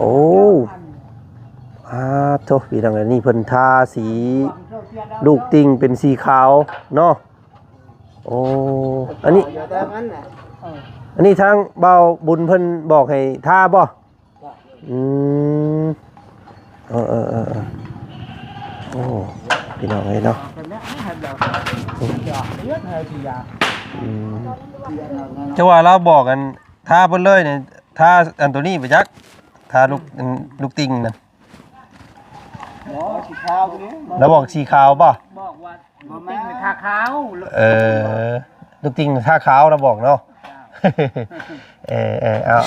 ໂອ້ ອາໂທ້ ພີ່ນ້ອງ ອັນນີ້ເພິ່ນທາສີລູກຕິ່ງເປັນສີຂາວເນາະ. ໂອ້ ອັນນີ້ ອັນນີ້ທາງບ່າວບຸນເພິ່ນບອກໃຫ້ທາບໍ່? ອືມ ເອີໆໆໆ ໂອ້ ພີ່ນ້ອງເອີຍເນາະ ອືມ ຈະວ່າລາວບອກອັນ ທາເບິດເລີຍນີ້ ທາອັນໂຕນີ້ໄປຈັກ ທາລູກ ອັນລູກຕິ່ງນັ້ນ ບໍ່ ສີຂາວນີ້ ລາວບອກສີຂາວບໍ່? ບອກວ່າລູກຕິ່ງນີ້ທາຂາວ ເອີ ລູກຕິ່ງທາຂາວ ລາວບອກເນາະ ເອີໆ ເອົາ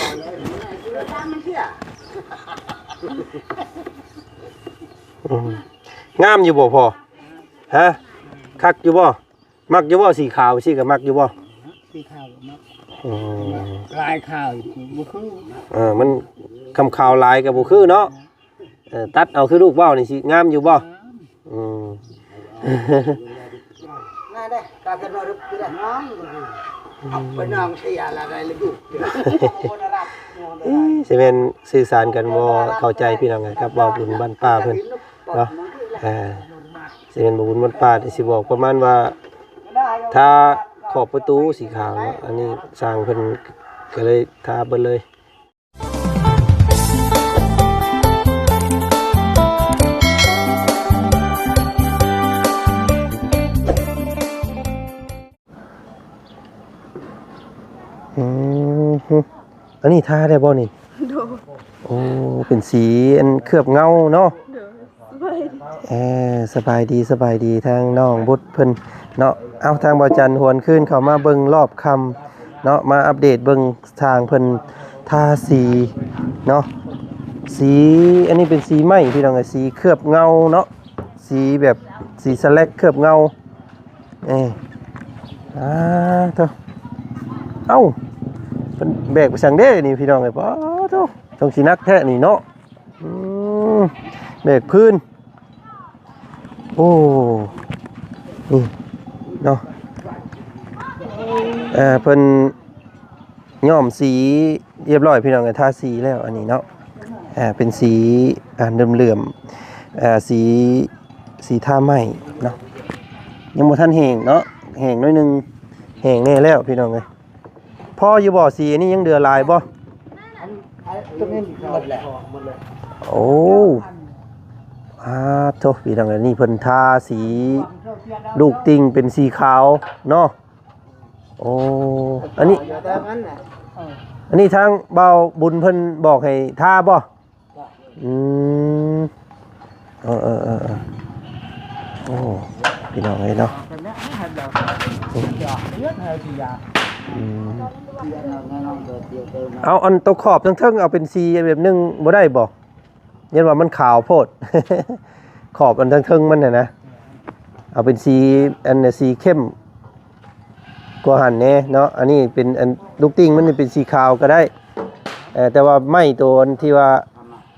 ອືມ ງາມຢູ່ບໍ່ພໍ່? ຮະ ຄັກຢູ່ບໍ່? ມັກຢູ່ບໍ່ ສີຂາວຊີ້ ກໍມັກຢູ່ບໍ່? ສີຂາວກໍມັກ ອືມ ລາຍຂາວບໍ່ຄື ເອີ ມັນຄຳຂາວຫຼາຍກໍບໍ່ຄືເນາະ ເອີ ຕັດເອົາຄືລູກເວົ້ານີ້ຊິງາມຢູ່ບໍ່? ງາມ ອືມ ງາມເດ້ ຕາເປັນວ່າ ເອົາໄປນອງເສຍລະໄດ້ລະຢູ່ ເອີ ຊິແມ່ນສື່ສານກັນບໍ່ເຂົ້າໃຈ ພີ່ນ້ອງເອີຍ ກັບບ່າວບຸນບ້ານປ່າເພິ່ນເນາະ ເອີ ຊິແມ່ນບ່າວບຸນບ້ານປ່າ ທີ່ຊິບອກປະມານວ່າ ທາຂອບປະຕູສີຂາວເນາະ ອັນນີ້ຊ່າງເພິ່ນກໍເລີຍທາເບິດເລີຍ. ອືມ ອັນນີ້ທາໄດ້ບໍ່ນີ້? ໂດຍ ໂອ້ ເປັນສີອັນເຄືອບເງົາເນາະ ໂດຍ ສະບາຍດີ ເອີ ສະບາຍດີ ສະບາຍດີ ທາງນ້ອງບຸດເພິ່ນເນາະ ເອົາ ທາງບ່າວຈັນຫວນຄືນເຂົ້າມາເບິ່ງລອບຄ່ຳເນາະ ມາອັບເດດເບິ່ງຊ່າງເພິ່ນທາສີເນາະ ສີ ອັນນີ້ເປັນສີໄມ້ ພີ່ນ້ອງເອີຍ ສີເຄືອບເງົາເນາະ ສີແບບສີສະແລັກເຄືອບເງົາ ເອີ ອາໂທ້ ເອົ້າ ເພິ່ນແບກໄປສັງເດ້ນີ້ ພີ່ນ້ອງເອີຍ ປາໂທ້ ຕ້ອງຊິໜັກແທ້ນີ້ເນາະ ອືມ ແບກພື້ນ ໂອ້ ນີ້ເນາະ ເອີ ເພິ່ນ ຍ້ອມສີຮຽບຮ້ອຍ ພີ່ນ້ອງເອີຍ ທາສີແລ້ວອັນນີ້ເນາະ ອ່າ ເປັນສີ ອ່າ ເຫຼື້ອມໆ ອ່າ ສີ ສີທາໄມ້ເນາະ ຍັງບໍ່ທັນແຫ້ງເນາະ ແຫ້ງໜ້ອຍໜຶ່ງ ແຫ້ງແດ່ແລ້ວ ພີ່ນ້ອງເອີຍ ພໍຢູ່ບໍ່? ສີອັນນີ້ຍັງເຫຼືອຫຼາຍບໍ່? ໂອ້ ອາໂທ້ ພີ່ນ້ອງເອີຍ ນີ້ເພິ່ນທາສີລູກຕິ່ງເປັນສີຂາວເນາະ. ໂອ້ ອັນນີ້ ອັນນີ້ທາງບ່າວບຸນເພິ່ນບອກໃຫ້ທາບໍ່? ອືມ ເອີໆໆ ໂອ້ ພີ່ນ້ອງເອີຍເນາະ ອືມ ເອົາອັນໂຕຂອບເທິງໆ ເອົາເປັນສີແບບໜຶ່ງບໍ່ໄດ້ບໍ່? ຢ້ານວ່າມັນຂາວໂພດ ຂອບອັນເທິງໆ ມັນຫັ້ນນະ ເອົາເປັນສີ ອັນສີເຂັ້ມກວ່າຫັ້ນແດ່ເນາະ ອັນນີ້ເປັນອັນລູກຕິ່ງມັນນີ້ເປັນສີຂາວກໍໄດ້ ເອີ ແຕ່ວ່າໄມ້ໂຕອັນທີ່ວ່າ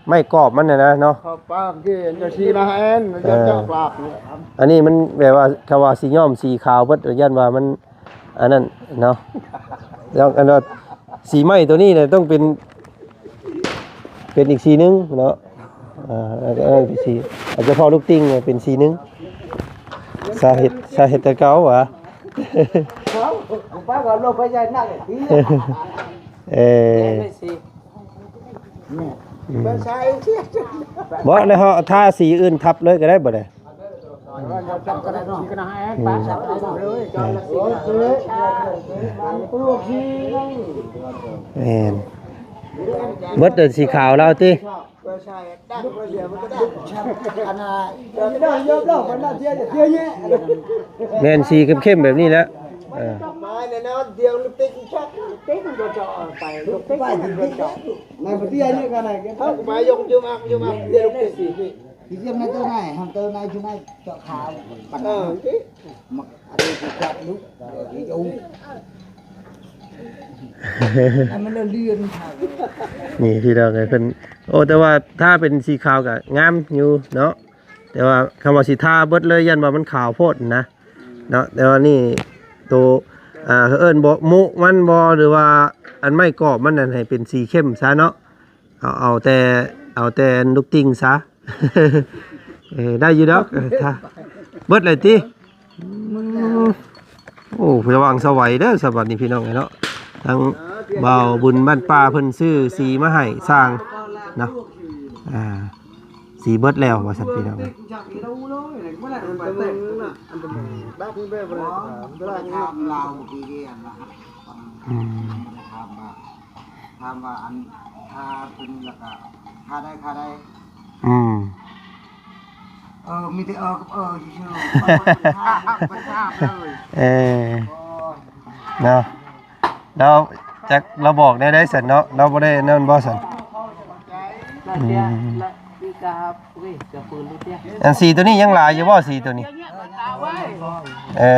ໄມ້ກອບມັນຫັ້ນນະເນາະ ເຂົາປາກທີ່ຈະສີມາແອນ ເອີ ເຈົ້າປາກນີ້ ອັນນີ້ມັນແບບວ່າ ຄຳວ່າຊິຍ້ອມສີຂາວເບິດ ຢ້ານວ່າມັນ ອັນນັ້ນເນາະ ແລ້ວອັນວ່າສີໄມ້ໂຕນີ້ນະຕ້ອງເປັນ ເປັນອີກສີໜຶ່ງເນາະ ອ່າ ເອີ ເປັນສີ ອາດຈະພໍລູກຕິ່ງເປັນສີໜຶ່ງ ສາເຫດ ສາເຫດແຕ່ເກົ່າຫວາ ເອີ ບໍ່ ແລ້ວເຮົາທາສີອື່ນທັບເລີຍກໍໄດ້ບໍ່ໄດ້? ອືມ ແມ່ນ ເບິດແຕ່ສີຂາວລາວຕິ ແມ່ນສີເຂັ້ມໆ ແບບນີ້ແຫຼະ ເອີ ນີ້ພີ່ນ້ອງເອີຍ ເພິ່ນ ໂອ້ ແຕ່ວ່າຖ້າເປັນສີຂາວກໍງາມຢູ່ເນາະ ແຕ່ວ່າຄຳວ່າຊິທາເບິດເລີຍ ຢ້ານວ່າມັນຂາວໂພດນະເນາະ ແຕ່ວ່ານີ້ໂຕ ອ່າ ເອີ້ນບໍ່ ໂມະມັນບໍ່ ຫຼືວ່າອັນໄມ້ກອບມັນນັ້ນ ໃຫ້ເປັນສີເຂັ້ມຊະເນາະ. ເອົາ ເອົາແຕ່ ເອົາແຕ່ລູກຕິ່ງຊະ. ເອີ ໄດ້ຢູ່ດອກ. ເອີ ຖ້າ ເບິດແລ້ວຕິ? ອືມ ໂອ້ ລະວັງສະໄຫວເດີ ສະບັດນີ້ພີ່ນ້ອງເອີຍເນາະ. ທາງບ່າວບຸນບ້ານປ່າເພິ່ນຊື້ສີມາໃຫ້ຊ່າງເນາະ. ອ່າ ສີເບິດແລ້ວວ່າຊັ້ນພີ່ນ້ອງເອີຍ. ອືມ ຖາມວ່າ ຖາມວ່າອັນ ຖ້າເປັນແລ້ວກໍ ຖ້າໄດ້ ຖ້າໄດ້ ອືມ ເອີ ມີແຕ່ເອີກັບເອີຊື່ໆ ບໍ່ໄດ້ຖາມ ບໍ່ໄດ້ຖາມເລີຍ. ເອີ ເນາະ ລາວຈັກ ລາວບອກແນວໃດຊັ້ນເນາະ ລາວບໍ່ໄດ້ນັ້ນບໍ່ຊັ້ນ? ອືມ ອັນສີໂຕນີ້ຍັງຫຼາຍຢູ່ບໍ່ ສີໂຕນີ້? ເອີ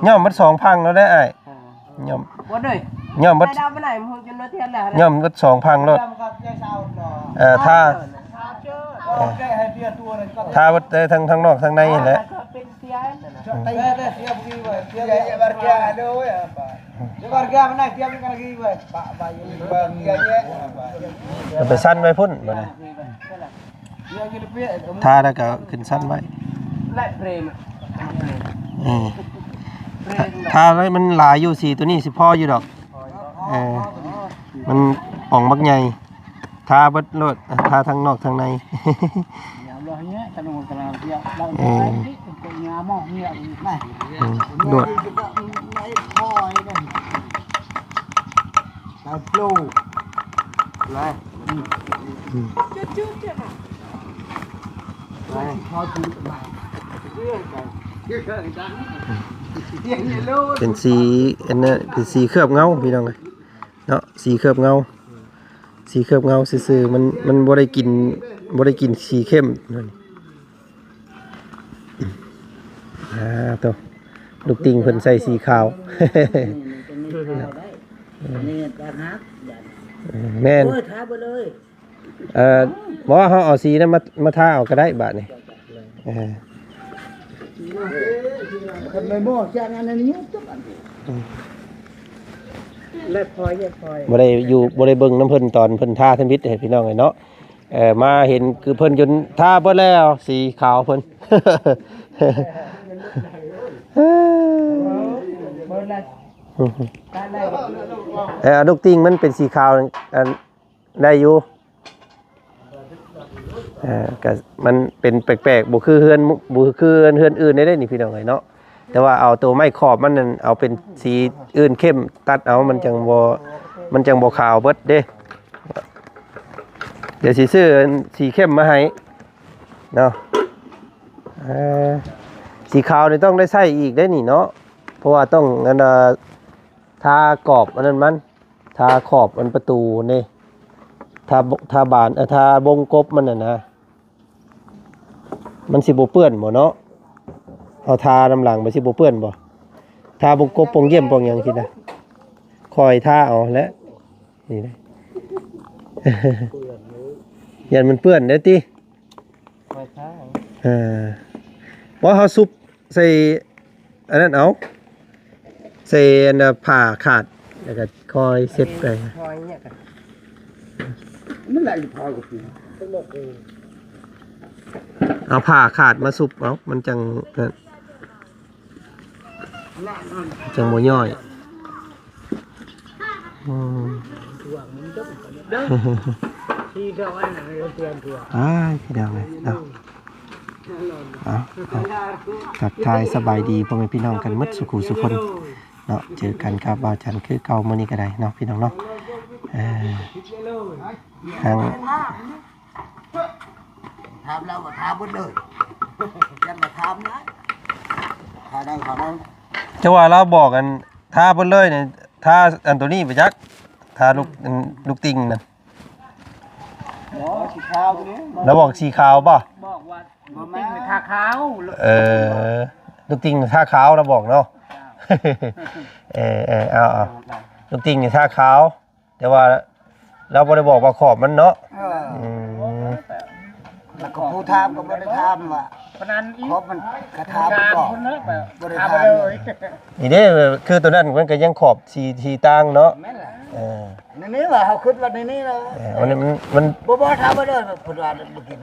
ຍ້ອມມັນສອງພັງແລ້ວເດ້ອ້າຍ. ຍ້ອມ ບໍ່ເດ້ ຍ້ອມເບິດ ໄດ້ດາວປານໃດ ມັນຈົນວ່າທຽນແລ້ວ ຍ້ອມເບິດສອງພັງໂລດ. ເອີ ຖ້າ ເອີ ຖ້າເບິດໄດ້ທັງ ທັງນອກທັງໃນຫັ້ນແຫຼະ. ເອົາໄປຊັ້ນໄວ້ພຸ້ນບັດນີ້. ທາແລ້ວກໍຂຶ້ນຊັ້ນໄວ້. ເອີ ທາໄວ້ມັນຫຼາຍຢູ່ ສີໂຕນີ້ຊິພໍຢູ່ດອກ. ເອີ ມັນປ່ອງບັກໃຫຍ່ ທາເບິດໂລດ ທາທັງນອກທັງໃນ. ເອີ ອືມ ໂດດ ເປັນສີ ອັນນັ້ນ ເປັນສີເຄື່ອບເງົາພີ່ນ້ອງເອີຍເນາະ ສີເຄື່ອບເງົາ ສີເຄືອບເງົາຊື່ໆ ມັນ ມັນບໍ່ໄດ້ກິນ ບໍ່ໄດ້ກິນສີເຂັ້ມ. ອ່າ ໂຕ ລູກຕິ່ງເພິ່ນໃສ່ສີຂາວ. ອືມ ແມ່ນ ໂອ້ຍ ທາເບິດເລີຍ. ເອີ ບໍ່ ເຮົາເອົາສີນັ້ນມາ ມາທາເອົາກໍໄດ້ບາດນີ້. ເອີ ຄັນໄປໝໍ້ຈາກອັນນັ້ນຢູ່ ອືມ ເລີດພອຍ ເລີດພອຍ ບໍ່ໄດ້ຢູ່ ບໍ່ໄດ້ເບິ່ງນຳເພິ່ນຕອນເພິ່ນທາທຳອິດໃຫ້ພີ່ນ້ອງເອີຍເນາະ. ເອີ ມາເຫັນຄືເພິ່ນຈົນທາເບິດແລ້ວ ສີຂາວເພິ່ນ. ເອີ ລູກຕິ່ງມັນເປັນສີຂາວ ອັນ ໄດ້ຢູ່. ເອີ ກະມັນເປັນແປກໆ ບໍ່ຄືເຮືອນ ບໍ່ຄືເຮືອນ ເຮືອນອື່ນໄດ້ນີ້ພີ່ນ້ອງເອີຍເນາະ. ແຕ່ວ່າເອົາໂຕໄມ້ຂອບມັນນັ້ນ ເອົາເປັນສີອື່ນເຂັ້ມຕັດເອົາ ມັນຈັ່ງບໍ່ ມັນຈັ່ງບໍ່ຂາວເບິດເດ້. ດຽວຊິຊື້ອັນສີເຂັ້ມມາໃຫ້ເນາະ. ເອີ ສີຂາວນີ້ຕ້ອງໄດ້ໃຊ້ອີກເດ້ນີ້ເນາະ ເພາະວ່າຕ້ອງອັນນ່າ ທາກອບອັນນັ້ນມັນ ທາຂອບອັນປະຕູນີ້ ທາ ທາບານ ເອີ ທາວົງກົບມັນຫັ້ນນະ. ມັນຊິບໍ່ເປື້ອນບໍ່ເນາະ? ເຮົາທານຳຫຼັງມັນຊິບໍ່ເປື້ອນບໍ່? ທາວົງກົບປ່ອງຢ້ຽມປ່ອງຫຍັງຊີ້ນະ ຄ່ອຍທາເອົາແຫຼະ ນີ້ນະ ຢ້ານມັນເປື້ອນເດ້ຕິ. ຄ່ອຍທາ ເອີ ບໍ່ ເຮົາຊຸບໃສ່ອັນນັ້ນເອົາ ໃສ່ອັນຜ້າຂາດ ແລ້ວກໍຄ່ອຍເຊັດໄປ. ມັນໄຫຼພໍກັບ ເອົາຜ້າຂາດມາຊຸບເອົາ ມັນຈັ່ງນັ້ນ ຈັ່ງບໍ່ຍ້ອຍ. ອືມ ອ້າຍ ພີ່ນ້ອງເອີຍເນາະ. ເອົາ ເອົາ ທັກທາຍສະບາຍດີພໍ່ແມ່ພີ່ນ້ອງກັນໝົດສູ່ຄູ່ສູ່ຄົນເນາະ. ເຈີກັນກັບບ່າວຈັນຄືເກົ່າມື້ນີ້ກໍໄດ້ເນາະ ພີ່ນ້ອງເນາະ. ເອີ ທາງ ຖາມລາວວ່າທາເບິດເລີຍ ຢ່າມາຖາມນະ ທາໄດ້ ທາໄດ້. ເຈົ້າວ່າລາວບອກອັນ ທາເບິດເລີຍນີ້ ທາອັນໂຕນີ້ໄປຈັກ ທາລູກ ອັນລູກຕິ່ງນັ້ນ. ບໍ່ ສີຂາວນີ້ ລາວບອກສີຂາວບໍ່? ບອກວ່າລູກຕິ່ງນີ້ທາຂາວ. ເອີ ລູກຕິ່ງນີ້ທາຂາວ ລາວບອກເນາະ. ເອີ ເອີ ເອົາ ເອົາ ລູກຕິ່ງນີ້ທາຂາວ ແຕ່ວ່າລາວບໍ່ໄດ້ບອກວ່າຂອບມັນເນາະ. ເອີ ອືມ ແລ້ວກໍຜູ້ຖາມກໍບໍ່ໄດ້ຖາມວ່າ ປານນັ້ນອີກ ຂອບມັນກະຖາມບໍ່ ບໍ່ໄດ້ຖາມເລີຍ. ນີ້ເດ້ ຄືໂຕນັ້ນມັນກໍຍັງຂອບສີ ສີຕ່າງເນາະ. ແມ່ນແຫຼະ ເອີ ນີ້ ນີ້ວ່າເຮົາຄິດວ່ານີ້ ນີ້ເນາະ ເອີ ມັນ ມັນ ມັນ ບໍ່ ບໍ່ ຖ້າບໍ່ເດີ ເພິ່ນວ່າບໍ່ກິນ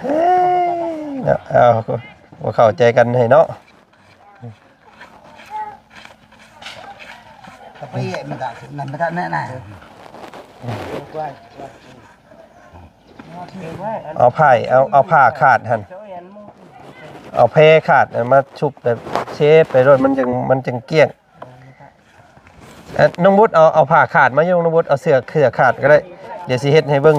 ເອີ ເນາະ ເອົາ ບໍ່ເຂົ້າໃຈກັນໃຫ້ເນາະ ກະໄປແຍກມັນກະ ນັ້ນມັນກະແນ່ນະ ເອົາຜ້າ ເອົາ ເອົາຜ້າຂາດຫັ້ນ ເອົາແພຂາດຫັ້ນມາຊຸບແບບເຊໄປໂລດ ມັນຈັ່ງ ມັນຈັ່ງກ້ຽງ. ເອີ ນ້ອງບຸດ ເອົາ ເອົາຜ້າຂາດມາຢູ່ ນ້ອງບຸດ ເອົາເສື້ອ ເສື້ອຂາດກະໄດ້ ດຽວຊິເຮັດໃຫ້ເບິ່ງ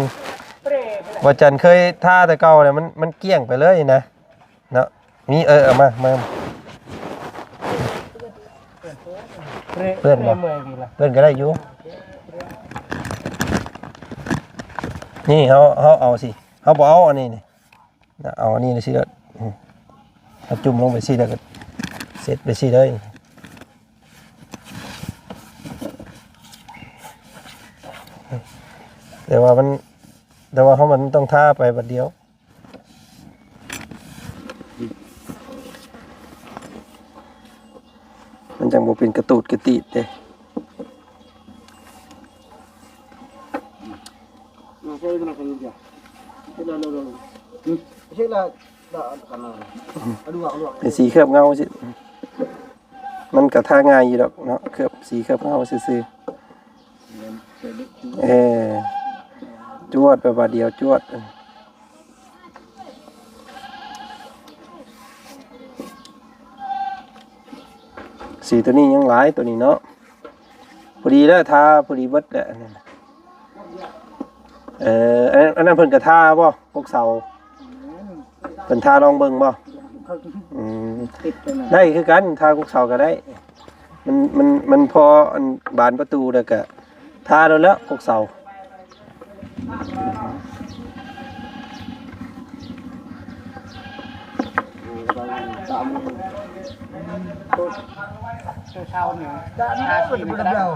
ບໍ່ຈັນເຄີຍທາແຕ່ເກົ່າແລ້ວ ມັນ ມັນກ້ຽງໄປເລີຍນະ ເນາະ ມີ ເອີ ເອົາມາ ມາ ເປື້ອນບໍ່? ເປື້ອນກະໄດ້ຢູ່ ນີ້ ເຮົາ ເຮົາເອົາຊິ ເຮົາບໍ່ເອົາອັນນີ້ນີ້ ເອົາອັນນີ້ຊິ ເອົາຈຸ່ມລົງໄປຊິ ແລ້ວກະເຊັດໄປຊິເລີຍ ແຕ່ວ່າມັນ ແຕ່ວ່າເຮົາມັນຕ້ອງທາໄປບາດດຽວ ມັນຈັ່ງບໍ່ເປັນກະຕູດກະຕີດເດ້. ເປັນສີເຄື່ອບເງົາຊິ ມັນກະທາງ່າຍຢູ່ດອກເນາະ ເຄື່ອບສີເຄື່ອບເງົາຊື່ໆ ເອີ ຈວດໄປບາດດຽວ ຈວດ. ສີໂຕນີ້ຍັງຫຼາຍ ໂຕນີ້ເນາະ ພໍດີແລ້ວ ທາພໍດີເບິດແຫຼະ ເອີ ອັນ ອັນນັ້ນເພິ່ນກະທາບໍ່ ກົກເສົາ ເພິ່ນທາລອງເບິ່ງບໍ່? ອືມ ໄດ້ຄືກັນ ທາກົກເສົາກະໄດ້ ມັນ ມັນ ມັນພໍອັນບານປະຕູແລ້ວກະ ທາໂລດແລ້ວ ກົກເສົາ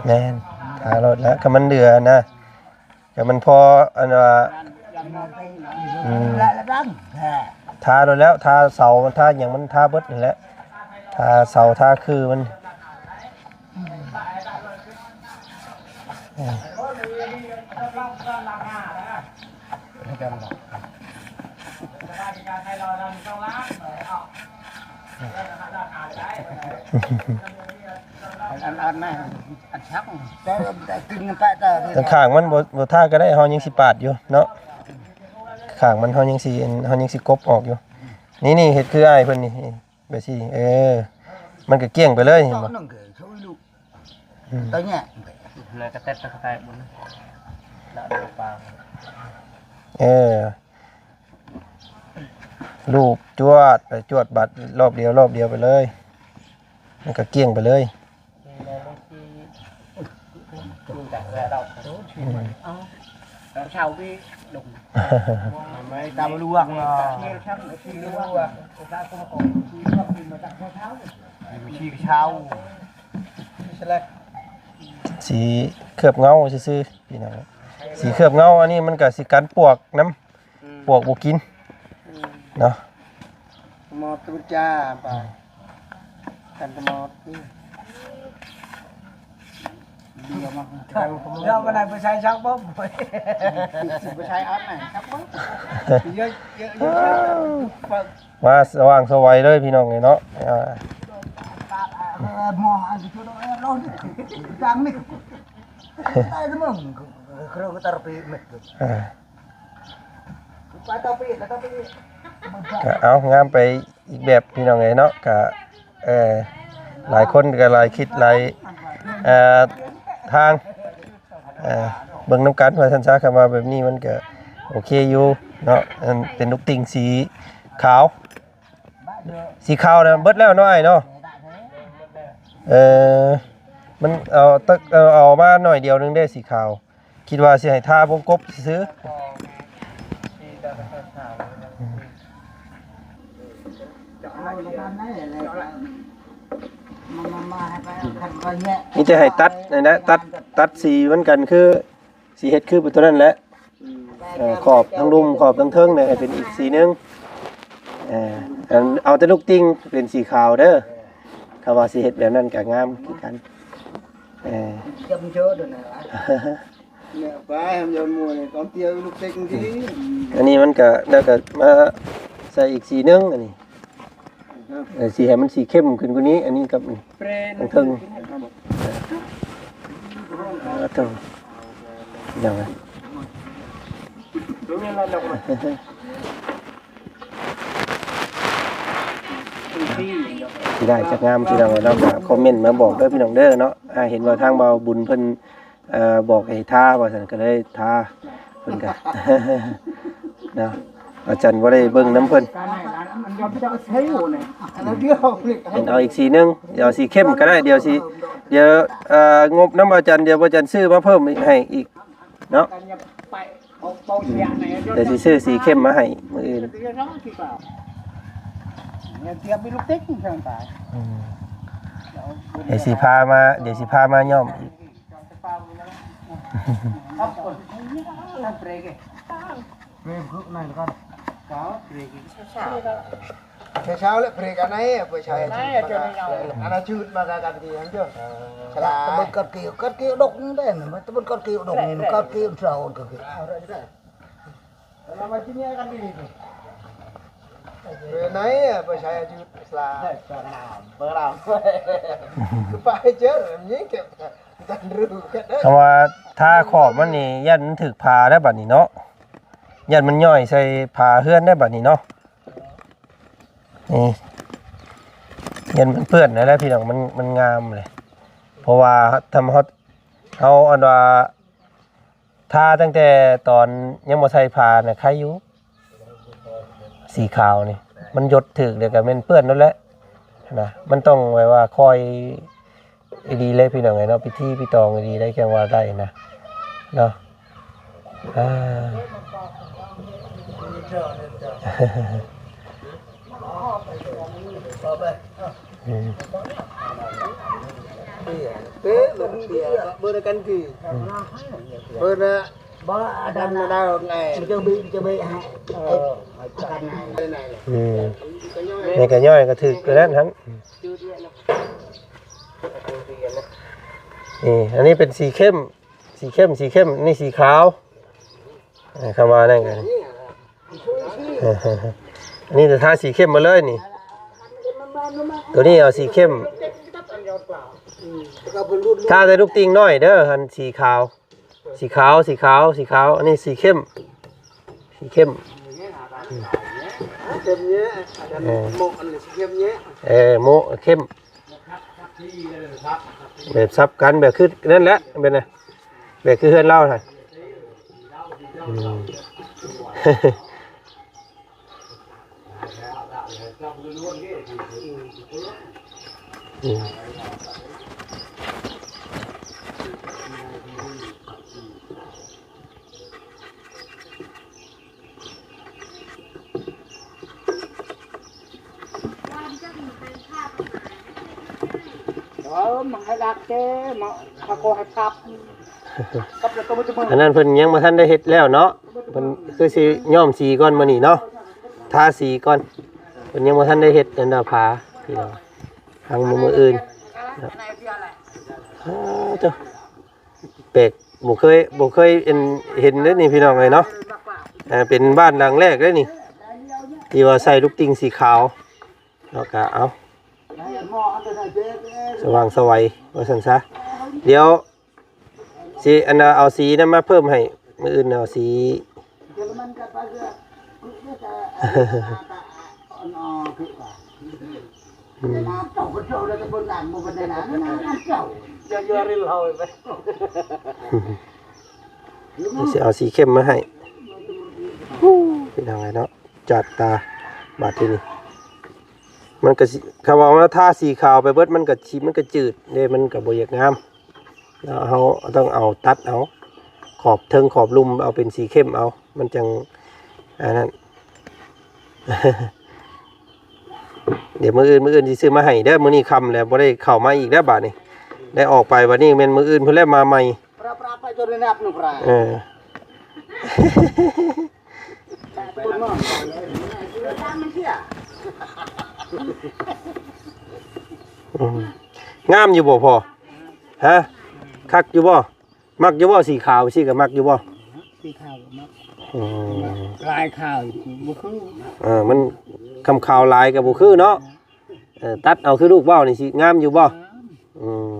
ແມ່ນ ທາໂລດແລ້ວ ກະມັນເຫຼືອນະ ກະມັນພໍອັນວ່າ ອືມ ທາໂລດແລ້ວ ທາເສົາ ມັນທາຫຍັງ ມັນທາເບິດຫັ້ນແຫຼະ ທາເສົາ ທາຄືມັນ. ອັນ ອັນນັ້ນ ອັນຊັກ ແຕ່ ແຕ່ກິນກັນໄປ ແຕ່ ແຕ່ຂ້າງມັນບໍ່ ບໍ່ທາກະໄດ້ ເຮົາຍັງຊິປາດຢູ່ເນາະ ຂ້າງມັນເຮົາຍັງຊິ ເຮົາຍັງຊິກົບອອກຢູ່ ນີ້ ນີ້ ເຮັດຄືອ້າຍເພິ່ນນີ້ ແບບຊີ້ ເອີ ມັນກະກ້ຽງໄປເລີຍ ເຫັນບໍ່? ອືມ ເອີ ລູບຈວດໄປ ຈວດບາດ ລອບດຽວ ລອບດຽວໄປເລີຍ ມັນກະກ້ຽງໄປເລີຍ. ສີເຄື່ອບເງົາຊື່ໆ ພີ່ນ້ອງ ສີເຄື່ອບເງົາ ອັນນີ້ມັນກະຊິກັນປວກນຳ ອືມ ປວກບໍ່ກິນ ອືມ ເນາະ ໝໍດຕຸດຈາໄປ ອືມ ກັນຕະໝໍດ ດຽວມາ ດຽວມາໄດ້ບໍ່ໃຊ້ຊັກບໍ່ ບໍ່ໃຊ້ອັນນັ້ນຊັກບໍ່ ເຍອະໆ ມາສະຫວ່າງສະໄຫວເລີຍ ພີ່ນ້ອງເອີຍເນາະ ອ່າ ເອີ ໝໍອັນທີ່ຈຸດເອີ ລົງ ຈັ່ງນີ້ ໄດ້ເດີ ເຄື່ອງກະຕະປີເມັດ ອ່າ ກະເອົາງາມໄປອີກແບບ ພີ່ນ້ອງເອີຍເນາະ ກະ ເອີ ຫຼາຍຄົນກະຫຼາຍຄິດຫຼາຍ ເອີ ທາງ ເອີ ເບິ່ງນຳກັນວ່າຊັ້ນຊະ ຄັນວ່າແບບນີ້ມັນກະໂອເຄຢູ່ເນາະ ອັນເປັນລູກຕິ່ງສີຂາວ ສີຂາວນະເບິດແລ້ວເນາະອ້າຍເນາະ ເອີ ມັນເອົາ ເອົາມາໜ້ອຍດຽວໜຶ່ງເດ້ ສີຂາວ ຄິດວ່າຊິໃຫ້ທາວົງກົບຊື່ໆ ມີແຕ່ໃຫ້ຕັດນັ້ນແຫຼະ ຕັດ ຕັດສີມັນກັນ ຄືຊິເຮັດຄືໂຕນັ້ນແຫຼະ ເອີ ຂອບທາງລຸ່ມ ຂອບທາງເທິງນີ້ໃຫ້ເປັນອີກສີໜຶ່ງ ເອີ ເອົາແຕ່ລູກຕິ່ງເປັນສີຂາວເດີ ຖ້າວ່າຊິເຮັດແບບນັ້ນກະງາມຄືກັນ. ເອີ ຈຳໂຈດນະ ແມ່ໄປຫາຍອດໝວຍ ຕອນຕຽວລູກເຕັກນີ້ ອັນນີ້ມັນກະ ແລ້ວກະມາໃສ່ອີກສີໜຶ່ງ ອັນນີ້ ເອີ ຊິໃຫ້ມັນສີເຂັ້ມຂຶ້ນກວ່ານີ້ ອັນນີ້ກັບ ເອີ ທາງເທິງ ເອີ ໂທ້ ຢ່າງນັ້ນ ຊິໄດ້ຈັກງາມ ພີ່ນ້ອງເອີຍເນາະ ກໍຄອມເມັນມາບອກເດີພີ່ນ້ອງເດີເນາະ. ອ່າ ເຫັນວ່າທາງບ່າວບຸນເພິ່ນ ເອີ ບອກໃຫ້ທາວ່າຊັ້ນ ກໍເລີຍທາ ເພິ່ນກໍ ເນາະ ອາຈານບໍ່ໄດ້ເບິ່ງນຳເພິ່ນ. ເພິ່ນເອົາອີກສີໜຶ່ງ ດຽວເອົາສີເຂັ້ມກໍໄດ້ ດຽວຊິ ດຽວ ເອີ ງົບນຳອາຈານ ດຽວອາຈານຊື້ມາເພີ່ມໃຫ້ອີກເນາະ. ດຽວຊິຊື້ສີເຂັ້ມມາໃຫ້ມື້ອື່ນ ດຽວຊິພາມາ ດຽວຊິພາມາຍ້ອມອີກ. ເຊົ້າໆ ແລ້ວເບຣກອັນໃດ ເພື່ອໃຊ້ ອັນນັ້ນຈືດມາກັນທີ່ຫັ້ນເດີ ສະຫຼາຍ ຕະເບັນກັດກີ້ ກັດກີ້ດົກນີ້ເດ້ ຕະເບັນກັດກີ້ດົກນີ້ ກັດກີ້ເຊົ້າ ກັດກີ້ ເປັນໄງ ບໍ່ໃຊ່ອາຍຸດສາ ເປີດເອົາ ຄືໄປເຈີ ນີ້ເກັບ ຄຳວ່າທາຂອບມັນນີ້ ຢ້ານມັນຖືກຜ້າໄດ້ບັດນີ້ເນາະ ຢ້ານມັນຍ້ອຍໃສ່ຝາເຮືອນໄດ້ບັດນີ້ເນາະ. ນີ້ ຢ້ານມັນເປື້ອນນັ້ນແຫຼະພີ່ນ້ອງ ມັນ ມັນງາມເລີຍ ເພາະວ່າທຳ ເຮົາ ເຮົາອັນວ່າ ທາຕັ້ງແຕ່ຕອນຍັງບໍ່ໃສ່ຜ້ານະ ໄຄຢູ່ ສີຂາວນີ້ ມັນຢົດຖືກແລ້ວກໍແມ່ນເປື້ອນໂລດແຫຼະນະ. ມັນຕ້ອງແບບວ່າຄອຍດີໆ ເລີຍພີ່ນ້ອງເອີຍເນາະ ພິທີພິຕອງດີໆ ໄດ້ ຈັ່ງວ່າໄດ້ນະ ເນາະ. ອ່າ ອືມ ເອີ ເບີນກັນຄື ອືມ ເບີນ ບໍ່ ອັນນັ້ນ ອັນນັ້ນ ມັນຈະບີບ ຈະບີບໃຫ້ ເອີ ກັນໃຫ້ ອືມ ນີ້ກໍຍ້ອຍກໍຖືກຄືກັນຫັ້ນ. ນີ້ ອັນນີ້ເປັນສີເຂັ້ມ ສີເຂັ້ມ ສີເຂັ້ມ ນີ້ສີຂາວ ເອີ ຄຳວ່ານັ້ນກໍ ອັນນີ້ຈະທາສີເຂັ້ມມາເລີຍນີ້ ໂຕນີ້ເອົາສີເຂັ້ມ ທາແຕ່ລູກຕິ່ງນ້ອຍເດີ ອັນສີຂາວ ສີຂາວ ສີຂາວ ສີຂາວ ອັນນີ້ສີເຂັ້ມ ສີເຂັ້ມ ເອີ ໂມະ ອັນນີ້ສີເຂັ້ມແຍະ ເອີ ໂມະ ເຂັ້ມ ແບບສັບກັນ ແບບຄືນັ້ນແຫຼະ ແບບນັ້ນ ແບບຄືເຮືອນລາວຫັ້ນ ອືມ ອືມ. ເອີ ມັນໃຫ້ດັກເດ້ ມາ ເຂົາກໍໃຫ້ພັບ ພັບແລ້ວກໍບໍ່ຈະເບິ່ງ ອັນນັ້ນເພິ່ນຍັງບໍ່ທັນໄດ້ເຮັດແລ້ວເນາະ ເພິ່ນຄືຊິຍ້ອມສີກ່ອນມື້ນີ້ເນາະ ທາສີກ່ອນ ເພິ່ນຍັງບໍ່ທັນໄດ້ເຮັດອັນດາຜາ ພີ່ນ້ອງ ທາງມື້ອື່ນເນາະ. ອ້າ ໂທ້ ແປກ ບໍ່ເຄີຍ ບໍ່ເຄີຍເຫັນ ເຫັນເດ້ນີ້ພີ່ນ້ອງເອີຍເນາະ ເປັນບ້ານຫຼັງແລກເດ້ນີ້ ທີ່ວ່າໃສ່ລູກຕິ່ງສີຂາວ ແລ້ວກະ ເອົາ ສະຫວ່າງສະໄຫວວ່າຊັ້ນຊະ ດຽວຊິ ອັນນ່າ ເອົາສີນັ້ນມາເພີ່ມໃຫ້ ມື້ອື່ນເອົາສີ ອືມ ດຽວຊິເອົາສີເຂັ້ມມາໃຫ້ ພີ່ນ້ອງເອີຍເນາະ ຈັດຕາ ບາດທີນີ້ ມັນກໍຊິ ຄຳວ່າເຮົາທາສີຂາວໄປເບິດ ມັນກໍຊິ ມັນກໍຈືດເດ້ ມັນກໍບໍ່ຢາກງາມ ເຮົາຕ້ອງເອົາ ຕັດເອົາ ຂອບເທິງຂອບລຸ່ມ ເອົາເປັນສີເຂັ້ມເອົາ ມັນຈັ່ງ ອັນນັ້ນ ດຽວມື້ອື່ນ ມື້ອື່ນຊິຊື້ມາໃຫ້ເດີ ມື້ນີ້ຄ່ຳແລ້ວ ບໍ່ໄດ້ເຂົ້າມາອີກແລ້ວບາດນີ້ ໄດ້ອອກໄປ ບາດນີ້ແມ່ນມື້ອື່ນພຸ້ນແຫຼະມາໃໝ່ ເອີ. ອືມ ງາມຢູ່ບໍ່ພໍ່? ຮະ? ຄັກຢູ່ບໍ່? ມັກຢູ່ບໍ່? ສີຂາວຊີ້ກໍມັກຢູ່ບໍ່? ສີຂາວກໍມັກ. ອືມ ມັກລາຍຂາວບໍ່ຄື. ເອີ ມັນ ຄຳຂາວຫຼາຍກໍບໍ່ຄືເນາະ. ເອີ ຕັດເອົາຄືລູກເວົ້ານີ້ຊິງາມຢູ່ບໍ່? ງາມ. ອືມ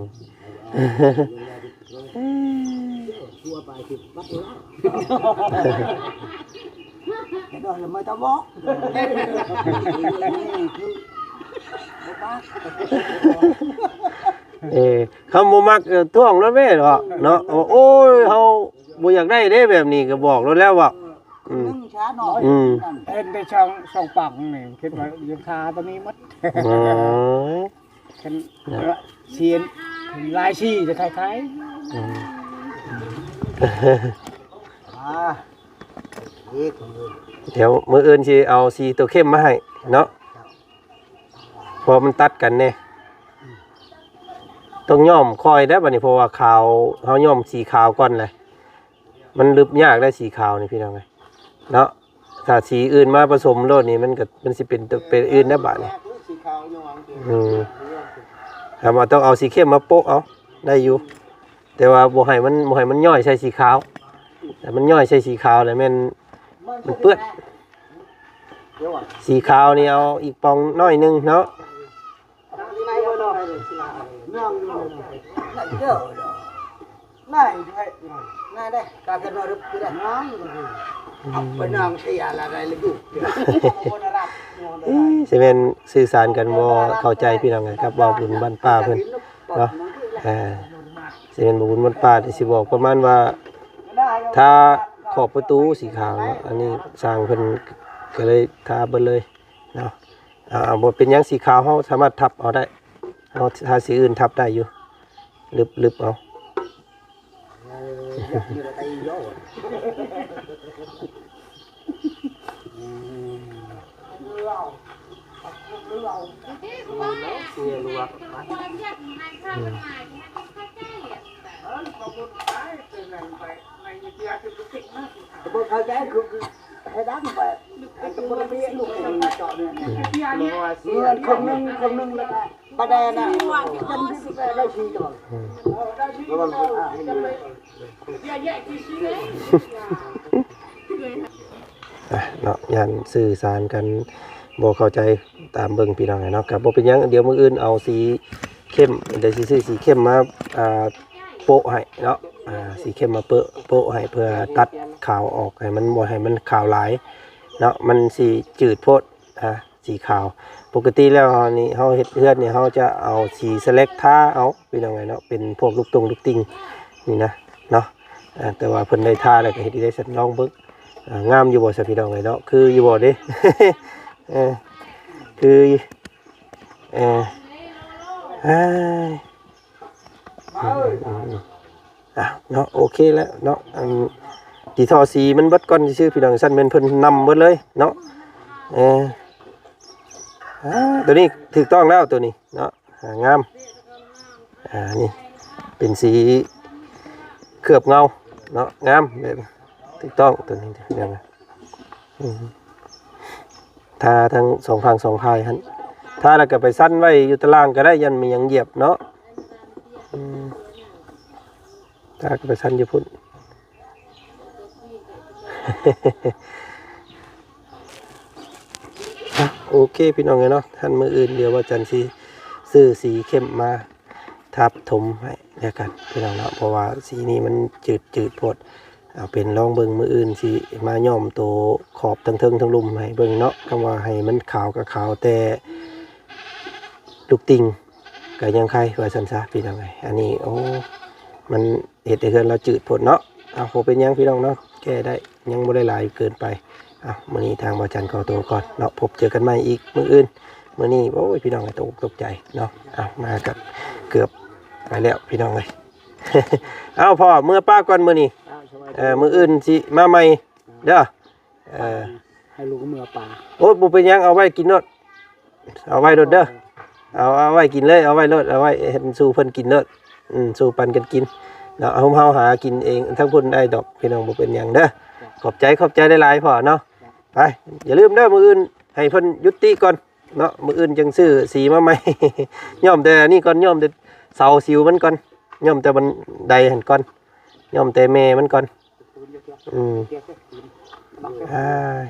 ເອີ ຄຳບໍ່ມັກ ເອີ ທ້ວງໂລດແມ່ເນາະ ເນາະ. ໂອ້ຍ ເຮົາບໍ່ຢາກໄດ້ເດ້ແບບນີ້ ກໍບອກໂລດແລ້ວວ່າ ອືມ ໜຶ່ງຊະເນາະ. ອືມ ເຫັນແຕ່ຊ່ອງ ຊ່ອງປາກນີ້ ຄິດວ່າຢູ່ຄາຕົວນີ້ໝົດ. ໂອ້ຍ ຄັນ ເນາະ ສຽນ ເປັນລາຍສີຈະຂາຍຂາຍ. ອືມ ອ່າ ອີກມື້ ດຽວມື້ອື່ນຊິເອົາສີຕົວເຂັ້ມມາໃຫ້ເນາະ ເພາະມັນຕັດກັນແດ່. ອືມ ຕ້ອງຍ້ອມຄ່ອຍແລ້ວບັດນີ້ ເພາະວ່າຂາວ ເຮົາຍ້ອມສີຂາວກ່ອນແຫຼະ ມັນລຶບຍາກໄດ໋ ສີຂາວນີ້ພີ່ນ້ອງເອີຍເນາະ. ຖ້າສີອື່ນມາປະສົມໂລດນີ້ ມັນກໍ ມັນຊິເປັນ ເປັນອື່ນແລ້ວບາດນີ້. ອືມ ຖ້າວ່າຕ້ອງເອົາສີເຂັ້ມມາໂປະເອົາ ໄດ້ຢູ່ ແຕ່ວ່າບໍ່ໃຫ້ມັນ ບໍ່ໃຫ້ມັນຍ້ອຍໃສ່ສີຂາວ. ຖ້າມັນຍ້ອຍໃສ່ສີຂາວແລ້ວແມ່ນມັນເປື້ອນ. ສີຂາວນີ້ເອົາອີກປ່ອງໜ້ອຍໜຶ່ງເນາະ. ເອີ ຊິແມ່ນສື່ສານກັນບໍ່ເຂົ້າໃຈພີ່ນ້ອງເອີຍ ກັບບ່າວບຸນບ້ານປ່າເພິ່ນເນາະ. ອ່າ ຊິແມ່ນບ່າວບຸນບ້ານປ່າທີ່ຊິບອກປະມານວ່າ ທາຂອບປະຕູສີຂາວເນາະ ອັນນີ້ຊ່າງເພິ່ນກໍເລີຍທາເບິດເລີຍເນາະ. ອ່າ ບໍ່ເປັນຫຍັງ ສີຂາວເຮົາສາມາດທັບເອົາໄດ້ ເຮົາທາສີອື່ນທັບໄດ້ຢູ່ ລຶບໆເອົາ. ບໍ່ເຂົ້າໃຈ ຄື ຄືໃຫ້ດັງໄປ ອັນກໍບໍ່ໄດ້ມີລູກເປັນເຈາະເລືອດ ເງິນຄົນໜຶ່ງ ຄົນໜຶ່ງ ແລ້ວກໍປະແດນນະ ຈຳໄດ້ສີ່ຕົວ. ອ່າ ອ່ະເນາະ ຢ້ານສື່ສານກັນບໍ່ເຂົ້າໃຈຕາມເບິ່ງພີ່ນ້ອງເນາະ. ກໍບໍ່ເປັນຫຍັງ ດຽວມື້ອື່ນເອົາສີເຂັ້ມ ດຽວຊິຊື້ສີເຂັ້ມມາ ອ່າ ໂປະໃຫ້ເນາະ ອ່າ ສີເຂັ້ມມາເປະ ໂປະໃຫ້ ເພື່ອຕັດຂາວອອກ ໃຫ້ມັນ ບໍ່ໃຫ້ມັນຂາວຫຼາຍເນາະ ມັນຊິຈືດໂພດ ອ່າ ສີຂາວ. ປົກກະຕິແລ້ວເຮົານີ້ ເຮົາເຮັດເຮືອນນີ້ ເຮົາຈະເອົາສີສະແລັກທາເອົາ ພີ່ນ້ອງເອີຍເນາະ ເປັນພວກລູກຕົງລູກຕິ່ງນີ້ນະເນາະ. ອ່າ ແຕ່ວ່າເພິ່ນໄດ້ທາແລ້ວກໍເຮັດອີ່ໄດ້ຊັ້ນ ລອງເບິ່ງ. ອ່າ ງາມຢູ່ບໍ່ຊະ ພີ່ນ້ອງເອີຍເນາະ ຄືຢູ່ບໍ່ເດ້? ເອີ ຄື ເອີ ເອີຍ ອືມ ອືມ ອືມ ອ່ະເນາະ ໂອເຄແລ້ວເນາະ. ອັນ ຕີທໍ່ສີມັນເບິດກ່ອນຊື່ໆ ພີ່ນ້ອງ ຊັ້ນແມ່ນເພິ່ນນຳເບິດເລີຍເນາະ. ເອີ ອ່າ ຕົວນີ້ຖືກຕ້ອງແລ້ວ ຕົວນີ້ເນາະ ອ່າ ງາມ. ອ່າ ນີ້ເປັນສີເຄືອບເງົາເນາະ ງາມ ແບບຖືກຕ້ອງ ຕົວນີ້ ອືມ ທາທັງສອງຂ້າງສອງພາຍຫັ້ນ ທາແລ້ວກໍໄປຊັນໄວ້ຢູ່ຕາລ່າງກໍໄດ້ ຢ້ານມີຫຍັງຢຽບເນາະ. ອືມ ທາກໍໄປຊັນຢູ່ພຸ້ນ. ອ່ະ ໂອເຄ ພີ່ນ້ອງເອີຍເນາະ ຄັນມື້ອື່ນດຽວວ່າຈັນຊິຊື້ສີເຂັ້ມມາ ທັບຖົມໃຫ້ແລ້ວກັນພີ່ນ້ອງເນາະ ເພາະວ່າສີນີ້ມັນຈືດໆໂພດ. ເອົາເປັນລອງເບິ່ງ ມື້ອື່ນຊິມາຍ້ອມໂຕຂອບທັງເທິງທັງລຸ່ມໃຫ້ເບິ່ງເນາະ. ຄຳວ່າໃຫ້ມັນຂາວກໍຂາວແຕ່ລູກຕິ່ງກໍຍັງໄຄວ່າຊັ້ນຊະ ພີ່ນ້ອງເອີຍ. ອັນນີ້ ໂອ້ ມັນເຮັດໃຫ້ເຮືອນລາວຈືດໂພດເນາະ. ເອົາ ບໍ່ເປັນຫຍັງພີ່ນ້ອງເນາະ ແກ້ໄດ້ ຍັງບໍ່ໄດ້ຫຼາຍເກີນໄປ. ເອົາ ມື້ນີ້ທາງບ່າວຈັນຂໍຕົວກ່ອນເນາະ ພົບເຈີກັນໃໝ່ອີກມື້ອື່ນ. ມື້ນີ້ ໂອ້ຍ ພີ່ນ້ອງເອີຍ ຕົກອົກຕົກໃຈເນາະ. ເອົາ ມາກັບເກືອບໄປແລ້ວ ພີ່ນ້ອງເອີຍ. ເອົາ ພໍ່ ເມືອປ້າກ່ອນມື້ນີ້ ເອີ ມື້ອື່ນຊິມາໃໝ່ເດີ. ເອີ ໃຫ້ລູກເມືອປ້າ. ໂອ້ຍ ບໍ່ເປັນຫຍັງ ເອົາໄວ້ກິນໂລດ ເອົາໄວ້ໂລດເດີ. ເອົາ ເອົາໄວ້ກິນເລີຍ ເອົາໄວ້ໂລດ ເອົາໄວ້ໃຫ້ສູ່ເພິ່ນກິນໂລດ. ອືມ ສູ່ປັນກັນກິນເນາະ ເຮົາ ເຮົາຫາກິນເອງທັງພຸ້ນໄດ້ດອກ ພີ່ນ້ອງ ບໍ່ເປັນຫຍັງເດີ. ຂອບໃຈ ຂອບໃຈຫຼາຍໆ ພໍ່ເນາະ. ໄປ ຢ່າລືມເດີ ມື້ອື່ນໃຫ້ເພິ່ນຢຸດຕິກ່ອນເນາະ ມື້ອື່ນຈັ່ງຊື້ສີມາໃໝ່. ຍ້ອມແຕ່ອັນນີ້ກ່ອນ ຍ້ອມແຕ່ເສົາສິວມັນກ່ອນ. ຍ້ອມແຕ່ບັນໄດຫັ້ນກ່ອນ ຍ້ອມແຕ່ແມ່ມັນກ່ອນ. ອືມ ອ້າຍ